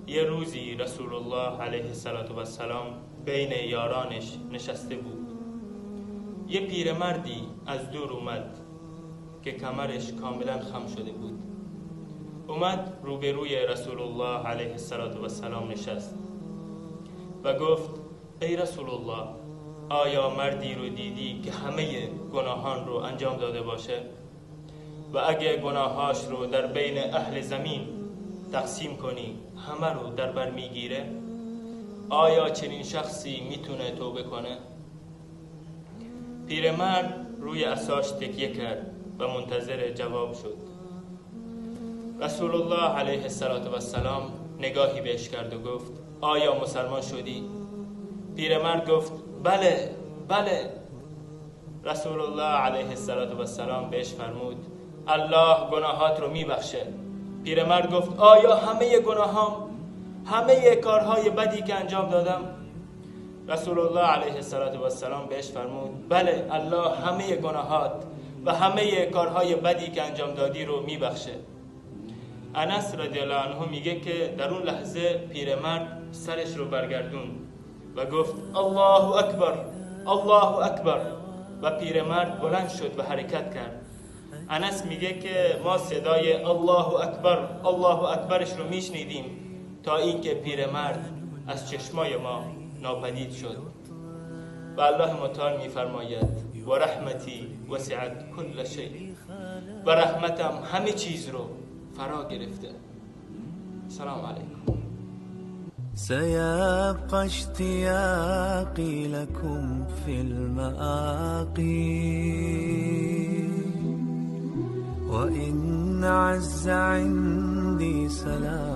یه روزی رسول الله علیه السلام بین یارانش نشسته بود. یه پیرمردی از دور اومد که کمرش کاملا خم شده بود. اومد روبروی رسول الله علیه السلام نشست و گفت ای رسول الله، آیا مردی رو دیدی که همه گناهان رو انجام داده باشه و اگه گناهاش رو در بین اهل زمین تقسیم کنی همه رو در بر میگیره؟ آیا چنین شخصی میتونه توبه کنه؟ پیرمرد روی عصاش تکیه کرد و منتظر جواب شد. رسول الله علیه السلام نگاهی بهش کرد و گفت آیا مسلمان شدی؟ پیرمرد گفت بله بله. رسول الله علیه السلام بهش فرمود الله گناهات رو میبخشه. پیرمرد گفت آیا همه گناهام، همه کارهای بدی که انجام دادم؟ رسول الله علیه السلام بهش فرمود بله، الله همه گناهات و همه کارهای بدی که انجام دادی رو میبخشه. انس رضی الله عنه میگه که در اون لحظه پیرمرد سرش رو برگردون و گفت الله اکبر، الله اکبر، و پیرمرد بلند شد و حرکت کرد. انس میگه که ما صدای الله اکبر، الله اکبرش رو میشنیدیم تا اینکه پیرمرد از چشمای ما ناپدید شد. و الله متعال میفرماید و رحمتی وسعت کل شیء، و رحمتم همه چیز رو فرا گرفته. سلام علیکم. سيبقى اشتياقي لكم في المآقي، وإن عز عندي سلام.